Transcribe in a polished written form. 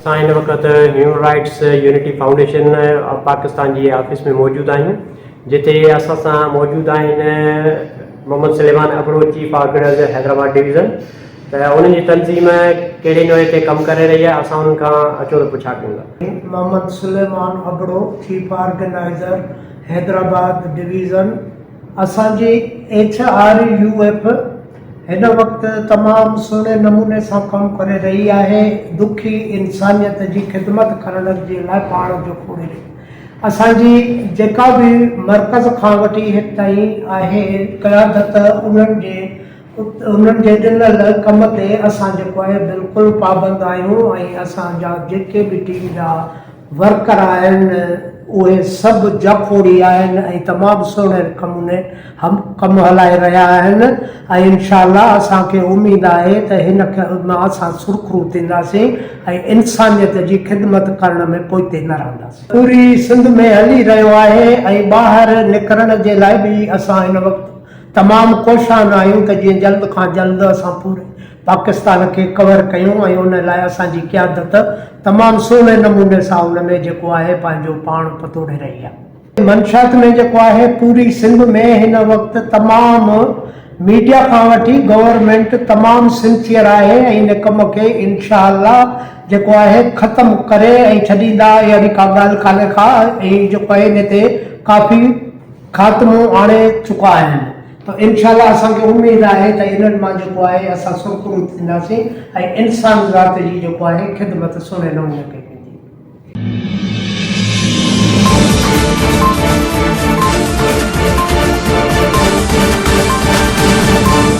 اسان هن وقت human rights unity foundation of Pakistan جي آفيس ۾ موجود آهيون جتي اسان سان موجود آهن Muhammad Suleman Abro chief organizer Hyderabad division ته انهن جي تنظيم ڪهڙي نوعيت تي ڪم ڪري رهي آهي اسان انهن کان اچو ته پڇا ڪيون ٿا. Muhammad Suleman Abro chief organizer Hyderabad division اسان جي ايڇ آر يو ايف هن وقت تمام سهڻي نموني سان ڪم ڪري رهي آهي دکي انسانيت جي خدمت ڪرڻ جي لاء پاڻ جوکوڙي رهي اسان جي جيڪا به مرڪز کان وٺي هت تائين آهي قيادت انهن جي انهن جي ڏنل ڪم تي اسان جيڪو آهي بلڪل پابند آهيون ۽ اسان جا جيڪي به ٽيم جا ورڪر آهن اهي سڀ جاکوڙي آهن ۽ تمام سهڻي نموني هم ڪم هلائي رهيا آهن ۽ انشاء الله اسان کي اميد آهي ته هن مان اسان سرخرو ٿينداسين ۽ انسانيت جي خدمت ڪرڻ ۾ پوئتي نه رهنداسين. پوري سنڌ ۾ هلي رهيو آهي ۽ ٻاهر نڪرڻ جي لاء به اسان هن وقت تمام ڪوشان آهيون ته جيئن جلد کان جلد اسان پوري پاڪستان کي ڪور ڪيون ۽ ان لاء اسان جي قيادت تمام سهڻي نموني سان ان ۾ جيڪو آهي پنهنجو پاڻ پتوڙي رهي آهي. منشيات ۾ جيڪو آهي پوري سنڌ ۾ هن وقت تمام ميڊيا کان وٺي گورنمينٽ تمام سنسيئر آهي ۽ ان ڪم کي انشاء الله جيڪو آهي ختم ڪري ۽ ڇڏيندا اهڙي ڪا ڳالهه ڪانهي ڪا ۽ جيڪو آهي ان تي ڪافي خاتمو آڻي چڪا آهن ته انشاء الله اسان کي اميد آهي ته انهن مان جيڪو آهي اسان سرخرو ٿينداسين ۽ انسان ذات جي جيڪو آهي خدمت سهڻي نموني ڪئي.